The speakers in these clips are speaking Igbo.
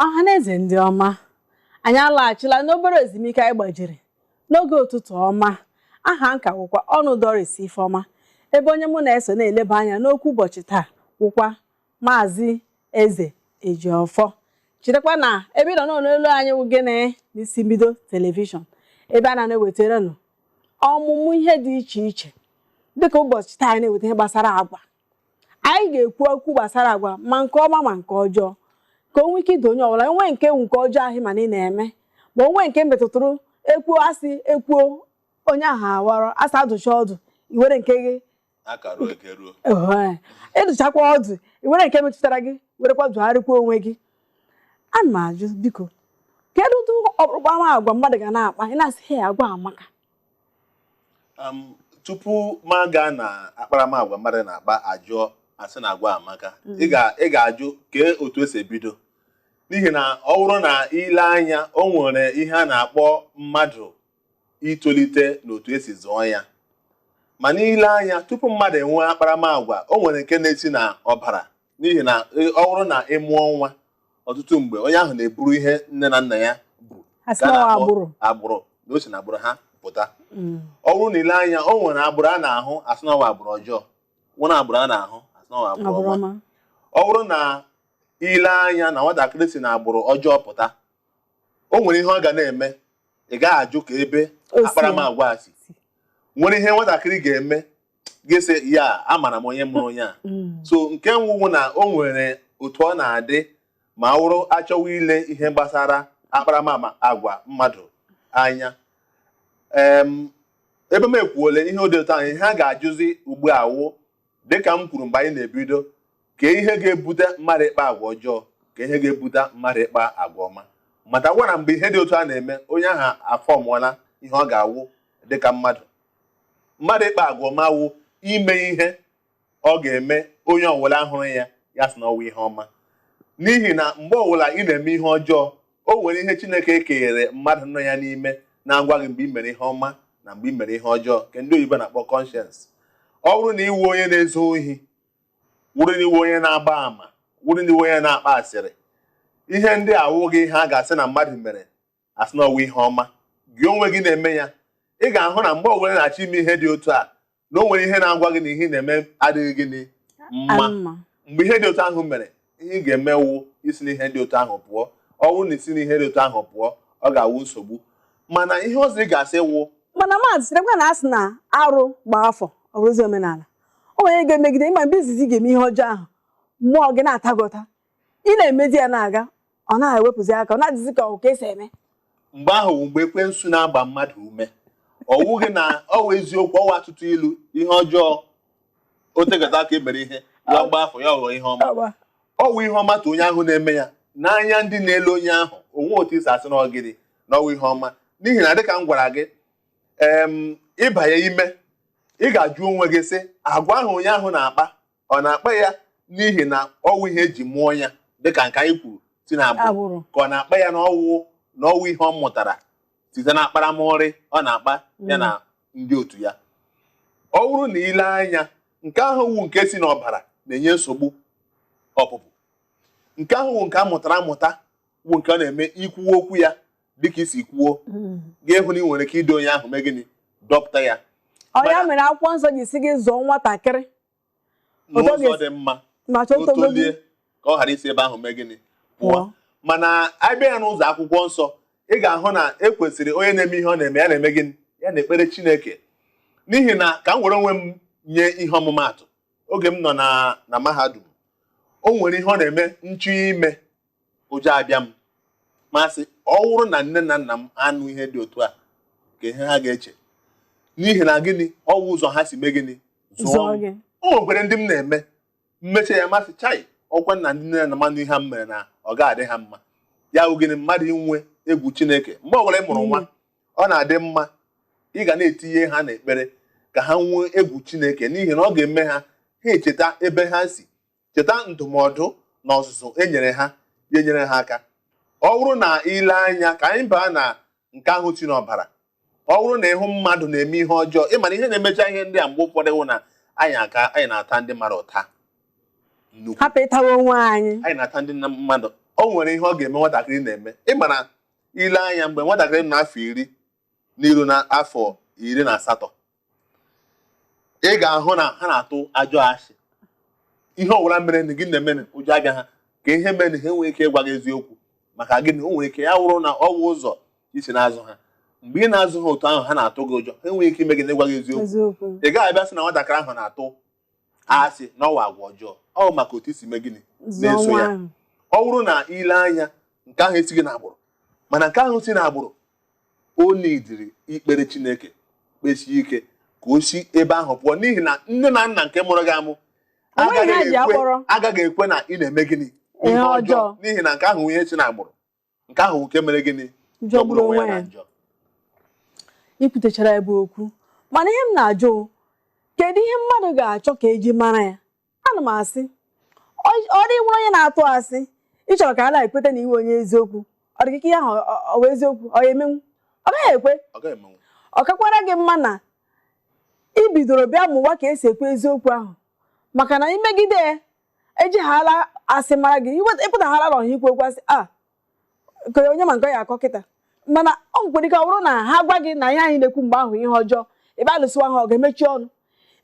Ọhaneze ndị ọma, anyị alaghachila n'obere ezumike anyị gbajiri n'oge ụtụtụ ọma. Aha nka wụkwa ọnụ Doris Ifeọma, ebe onye mụ na-eso na-eleba anya n'okwu ụbọchị taa wụkwa Maazị Eze Ejiofor. Chetakwa na ebe ị nọ n'olu anyị wụ gịnị? N'isi mbido telivishọn, ebe a na-ewetara nụ ọmụmụ ihe dị iche iche. Dịka ụbọchị taa anyị na-eweta ihe gbasara agwa, anyị ga-ekwu okwu gbasara agwa, ma nke ọma ma nke ọjọọ, ka o nwee ike ido onye ọbụla enwe nke wu nke ọjọọ ahụ mana ị na-eme, ma onwe nke metụtụrụ ekwuo asị ekwuo onye ahụ awara asị adụcha ọdụ iwere nke gị. Akara eke ruo. Ehe, ịdụchakwa ọdụ iwere nke metụtara gị werekwa dụgharịkwa onwe gị. Ana m ajụ, biko, kedu ụdị ọkpụrụkpụ agwa mmadụ ga na-akpa ị na-asị, "Hey, agwa amaka"? Tupu m aga na akparamagwa mmadụ na-akpa, ajụọ asị na agwa amaka, ị ga-ajụ kee otu esi ebido, n'ihi na ọ bụrụ na ile anya, o nwere ihe a na-akpọ mmadụ itolite n'otu esi zụọ ya. Mana ile anya, tupu mmadụ enwee akparamagwa, o nwere nke na-esi na ọbara, n'ihi na ọ bụrụ na ị mụọ nwa, ọtụtụ mgbe onye ahụ na-eburu ihe nne na nna ya bụ ha sị ka a na ọ na-akpọ agbụrụ. Agbụrụ na o si na agbụrụ ha pụta. Ọ bụrụ na ile anya, o nwere agbụrụ a na-ahụ asị na ọ bụ agbụrụ ọjọọ, nwere agbụrụ a na-ahụ asị na ọ bụ agbụrụ agbụrụ ọma. Ọma. Ọ bụrụ na ile anya na nwatakịrị si na agbụrụ ọjọọ pụta, o nwere ihe ọ ga na-eme, ị gaghị ajụ ka ebe o si. akparamagwa a si. Nwere ihe nwatakịrị ga-eme, ga-esi ya amara m onye mụrụ onye a. So nke nwụwụ na o nwere otu ọ na-adị ma ọ bụrụ achọwa ile ihe gbasara akparamagwa mmadụ anya. Ebe m ekwuole ihe dị otu ahụ, ihe a ga-ajụzi ugbu a wụ, dịka m kwuru mgbe anyị na-ebido, ka ihe ga-ebute mmadụ ịkpa agwa ọjọọ, ka ihe ga-ebute mmadụ ịkpa agwa ọma. Mata gwa na mgbe ihe dị otu a na-eme, onye ahụ afọmụọla ihe ọ ga-awụ dịka mmadụ. Mmadụ ịkpa agwa ọma wụ ime ihe ọ ga-eme onye ọbụla hụrụ ya, ya sị na ọwụ ihe ọma, n'ihi na mgbe ọbụla ị na-eme ihe ọjọọ, o nwere ihe Chineke kenyere mmadụ nọ ya n'ime na-agwa gị mgbe ị mere ihe ọma na mgbe ị mere ihe ọjọọ, nke ndị oyibo na-akpọ conscience. Ọ bụrụ na iwu onye na-ezu ohi, wụrụ na iwu onye na-agba àmà, wụrụ na iwu onye na-akpa asịrị, ihe ndị a awụghị ihe a ga-asị na mmadụ mere asị na ọwụ ihe ọma. Gị onwe gị na-eme ya, ị ga-ahụ na mgbe ọbụla ị na-achọ ime ihe dị otu a, na o nwere ihe na-agwa gị na ihe ị na-eme adịghị gịnị mma. Mma. Mgbe ihe dị otu ahụ mere, ihe ị ga-emewu isi n'ihe dị otu ahụ pụọ. Ọ bụrụ na isi n'ihe dị otu ahụ pụọ, ọ ga-awụ nsogbu. Mana ihe ọzọ ị ga-asị wụ Mana maazị, chetakwa na asị na arụ gbaa afọ, ọ bụrụzi omenala. O nwere ihe ga-emegide ịma mgbe izizi ị ga-eme ihe ọjọọ ahụ, mmụọ gị na-ata gị ụta, ị na-emezi ya na-aga, ọ na-ewepụzi aka, ọ na-adịzi ka ọ ka esi eme. Mgbe ahụ wụ mgbe ekwensu na-agba mmadụ ume. Ọ wụghị na ọ wụ eziokwu, ọwụ atụtụ ilu, ihe ọjọọ o tegata ka e mere ihe ya gbaa afọ, ya ghọọ ihe ọma. Ọ wụ ihe ọma ka onye ahụ na-eme ya n'anya ndị na-ele onye ahụ onwe otu isi asị na ọgịrị na ọwụ ihe ọma, n'ihi na dịka m gwara gị, ịbanye ime, ị ga-ajụ onwe gị sị, agwa ahụ onye ahụ na-akpa, ọ na-akpa ya n'ihi na ọwụ ihe eji mụọ ya, dịka nke anyị kwuru si na agbụrụ, agbụrụ, ka ọ na-akpa ya na ọwụ ihe ọ mụtara site na akparamụrị ọ na-akpa ya na ndị otu ya. Ọ bụrụ na ile anya, nke ahụ wụ nke si n'ọbara na-enye nsogbu ọpụpụ, nke ahụ wụ nke a mụtara amụta, wụ nke ọ na-eme ikwuo okwu ya dịka isi kwuo, ga-ehụ na ị nwere ike ido onye ahụ mee gịnị, dọpụta ya. Ọ ya mere akwụkwọ nsọ ji si gị zụọ nwatakịrị otu ọ n'ụzọ ga-esi dị mma ma chọọ o togo gị tolie, ka ọ ghara isi ebe ahụ mee gịnị, pụọ. Pụọ. Mana abịa ya n'ụzọ akwụkwọ nsọ, ị ga-ahụ na e kwesịrị onye na-eme ihe ọ na-eme, ya na-eme gịnị, ya na-ekpere Chineke, n'ihi na ka m were onwe m nye ihe ọmụmaatụ. Oge m nọ na mahadum, o nwere ihe ọ na-eme nchụ ime, ụjọ abịa m, masị ọ wụrụ na nne na nna m anụ ihe dị otu a, ka ihe ha ga-eche, n'ihi na gịnị, ọ wụ ụzọ ha si mee gịnị, zụọ zụọ m. gị. O nwekwara ndị m na-eme mmeche ya, masị chai, ọkwa na ndị nne na mmanụ ihe ha m mere na ọ ga-adị ha mma. Ya wụ gịnị, mmadụ inwe egwu Chineke. Mgbe ọbụla ị mụrụ nwa, ọ na-adị mma ị ga na-etinye ha n'ekpere ka ha nwee egwu Chineke, n'ihi na ọ ga-eme ha ha echeta ebe ha si, cheta ndụmọdụ na ọzụzụ e nyere ha, ya enyere ha aka. Ọ bụrụ na ile anya, ka anyị baa na nke ahụ si n'ọbara, ọ bụrụ na ịhụ mmadụ na-eme ihe ọjọọ, ị mara ihe na-emecha ihe ndị a mgbe ụfọdụ wụ na anyị aka anyị na-ata ndị mmadụ ụta nnukwu. Hapụ ịtawa onwe anyị. Anyị na-ata ndị mmadụ O nwere ihe ọ ga-eme nwatakịrị na-eme. Ịma na ile anya mgbe nwatakịrị nọ n'afọ 10 n'iru na afọ 18, ị ga-ahụ na ha na-atụ ajọ asị. Ihe ọbụla mere na gị na-eme ụjọ abịa ha ka ihe mere na ha enweghị ike ịgwa gị eziokwu. Maka gịnị? O nwere ike ya wụrụ na ọ bụ ụzọ isi na-azụ ha. Mgbe ị na-azụ ha otu ahụ ha na-atụ gị ụjọ, ha enweghị ike ime gị na ịgwa gị eziokwu. Ị gaghị abịa sị na nwatakịrị ahụ na-atụ asị na ọwa agwa ọjọọ. Ọ maka otu isi mee gịnị na-eso ya. Ọ bụrụ na ile anya nke ahụ esighị n'agbụrụ, mana nke ahụ si n'agbụrụ, o nidiri ikpere Chineke kpesie ike ka o si ebe ahụ pụọ, n'ihi na nne na nna nke mụrụ gị amụ agaghị ekwe na ị na-eme gịnị ihe ọjọọ, n'ihi na nke ahụ ihe si n'agbụrụ, nke ahụ nke mere gịnị jọgburu onwe ya na njọ. Ikwutechara ebe okwu, mana ihe m na-ajụ, kedu ihe mmadụ ga-achọ ka eji mara ya? Ana m asị ọ dị nwere onye na-atụ asị, ị chọrọ ka a na-ekweta na iwe onye eziokwu, ọ dị ka ihe ahụ ọ bụ eziokwu, ọ ya-emenwu? Ọ gaghị ekwe. Ọ kakwara gị mma na ị bidoro bịa mụwa ka esi ekwu eziokwu ahụ, maka na imegide ya ejighala asị mara gị, ịpụtaghala na ọha ikwu okwu asị a ka onye ma nke ya akọ kịta. Mana ọ nwekwara ike ọ bụrụ na ha gwa gị na ihe anyị na-ekwu mgbe ahụ ihe ọjọọ, ebe alụsịwa ha ọ ga-emechi ọnụ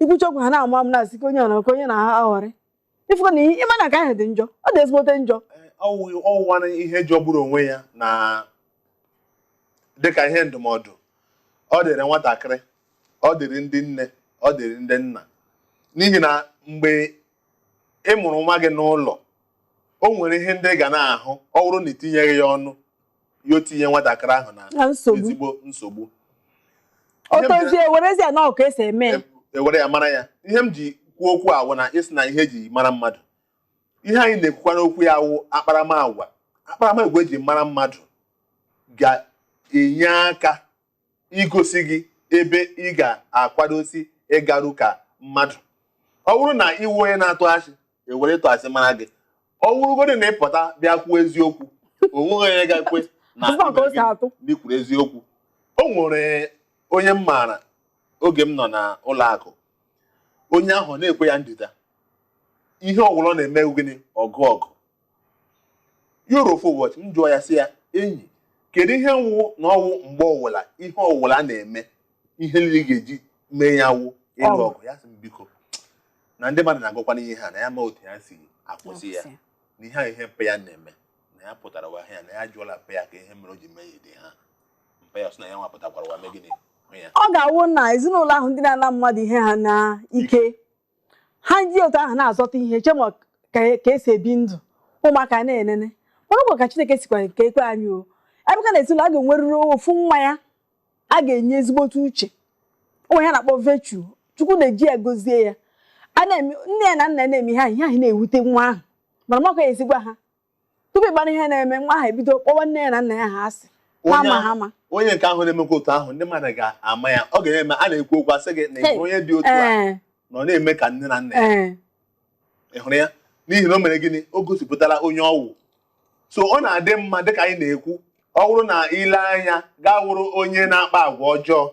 ikwuchi okwu ha na-ama m na-asị ka onye na ka onye na-aghọrị ịfụkọ na ịma na nke ahụ dị njọ, ọ dị ezigbote njọ. Ọwụwa ihe jọgburu onwe ya na dịka ihe ndụmọdụ ọ dịrị nwatakịrị, ọ dịrị ndị nne, ọ dịrị ndị nna, n'ihi na mgbe ị mụrụ nwa gị n'ụlọ, o nwere ihe ndị ga na-ahụ, ọ bụrụ na itinyeghị ya ọnụ, ya o tinye nwatakịrị ahụ na ezigbo nsogbu. O tozie werezie na ka esi eme ewere ya mara ya. Ihe m ji kwuo okwu awụ na ịsị na ihe eji mara mmadụ, ihe anyị na-ekwukwa n'okwu ya awụ akparamagwa. Akparamagwa eji mara mmadụ ga-enye aka igosi gị ebe ị ga-akwadosi ịgaru ka mmadụ. Ọ bụrụ na iwu onye na-atụ asị, ewere ịtụ asị mara gị. Ọ bụrụgodị na ịpụta bịa kwuo eziokwu, o nweghị onye ga-ekwe na ị kwuru eziokwu. O nwere onye m maara oge m nọ na ụlọ akụ, onye ahụ na-ekwe ya ndịda, ihe ọbụla ọ na-eme gịnị ọgụ ọgụ. Ya ofu ụbọchị m jụọ ya sị ya, enyi, kedu ihe nwụ na ọwụ mgbe ọwụla ihe ọwụla na-eme ihe niile ga-eji mee ya wụ ịlụ ọgụ? Ya sị m biko, na ndị mmadụ na-agụkwa n'ihe ha na ya ma otu ya si akwụsị ya, na ihe a ihe mpe ya na-eme na ya pụtara wa ya na ya jụọla mpe ya ka ihe mere o ji mee ya dị ha mpe ya sị na ya nwapụtakwara wa mee gịnị hụ ya. Ọ ga-awụ na ezinụlọ ahụ ndị na-ana mmadụ ihe ha na ike ha ji otu ahụ na-azọta ihe chema ka esi ebi ndụ, ụmụaka na-enene. Mana ọ bụ ka Chineke sikwa ka ekwe anyị o, abịaka na ezinụlọ a ga-enwerịrị ofu nwa ya a ga-enye ezigbote uche, onwe ya na-akpọ virtue, Chukwu na-eji ya gozie ya. A na-eme nne ya na nna ya na-eme ihe ahụ, ihe ahụ na-ewute nwa ahụ, mana maka esigwa ha tupu ịgbara ihe na-eme nwa ahụ ebido kpọwa nne ya na nna ya ha asị ha ama. Onye nke ahụ na-emekwa otu ahụ, ndị mmadụ ga-ama ya, ọ ga-eme a na-ekwu okwu asị gị na onye dị otu a nọ na-eme ka nne na nna ya. Ị hụrụ ya? N'ihi na o mere gịnị? O gosipụtara onye ọwụ. So ọ na-adị mma dịka anyị na-ekwu, ọ bụrụ na ile anya gaa wụrụ onye na-akpa agwa ọjọọ,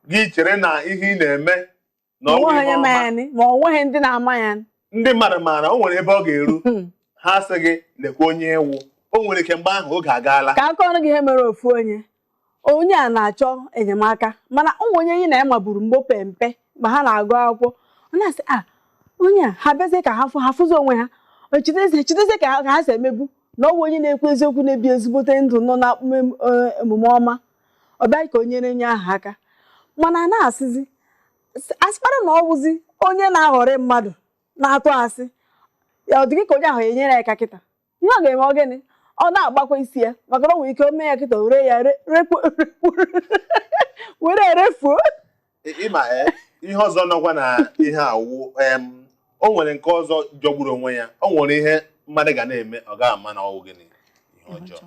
gị chere na ihe ị na-eme na ọ ma ọ nweghị ndị na-ama ya, ndị mmadụ maara o nwere ebe ọ ga-eru ha sị gị lekwa onye ewu. O nwere ike mgbe ahụ oge agaala. Ka aka ọrụ gị ihe mere ofu onye, onye a na-achọ enyemaka, mana ụmụ onye enyi na ya maburu mgbe pempe mgbe ha na-agụ akwụkwọ, ọ na-asị a onye a ha bịazie ka ha fụzi onwe ha, chidezie ka ha si emebu na ọ bụ onye na-ekwu eziokwu na-ebi ezigbote ndụ nọ na emume ọma, ọ bịa ka o nyere onye ahụ aka. Mana a na-asịzi asịkpara na ọ bụzi onye na-aghọrị mmadụ na-atụ asị ya, ọ dị gị ka onye ahụ enyere ya aka kịta, ihe ọ ga-eme ọ gịnị? Ọ na-agbakwa isi ya, maka na o nwere ike o mee ya kịta were ya were erefuo. Ịma ihe ọzọ nọkwa na ihe awụ, o nwere nke ọzọ jọgburu onwe ya. O nwere ihe mmadụ ga na-eme ọ ga-ama na ọwụ gịnị ihe ọjọọ.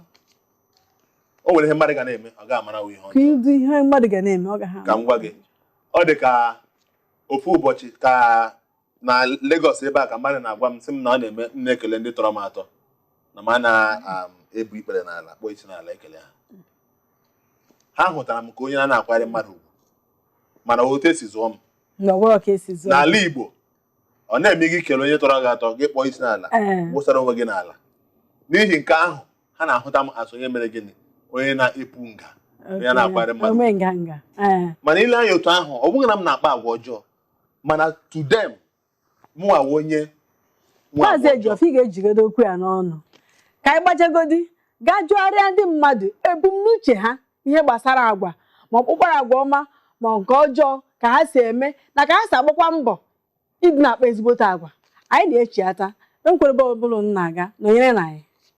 O nwere ihe mmadụ ga na-eme ọ ga-ama na ọwụ ihe ọjọọ. Kedu ihe mmadụ ga na-eme ọ ga-ama? Ka m gwa gị, ọ dị ka ofu ụbọchị ka na Lagos ebe a ka mmadụ na-agwa m sị m na ọ na-eme m na-ekele ndị tọrọ m atọ na m na-ebu ikpere n'ala kpọọ isi n'ala ekele ha. Ha hụtara m ka onye na-akwanyere mmadụ ugwu, mana otu esi zụọ m n'ala Igbo, ọ na-eme gị kele onye tọrọ gị atọ gị kpọọ isi n'ala wụsara onwe gị n'ala. N'ihi nke ahụ, ha na-ahụta m as onye mere gịnị? Onye na-epu nga, onye na-akparị mmadụ. Ome nganga, ee. Mana ile anya otu ahụ, ọ bụghị na m na-akpa agwa ọjọọ, mana to them, mụnwa wụ onye nwe agwa Maazị ọjọọ. Ejiofor, ị ga-ejigodo okwu ya n'ọnụ ka anyị gbachagodi gaa jụgharịa ndị mmadụ ebumnuche ha ihe gbasara agwa, ma ọkpụkpara agwa ọma ma nke ọjọọ, ka ha si eme na ka ha si agbakwa mbọ ịdị na-akpa ezigbote agwa. Anyị na-echiata enkwere ebe ọbụla unu na-aga nọnyere na anyị.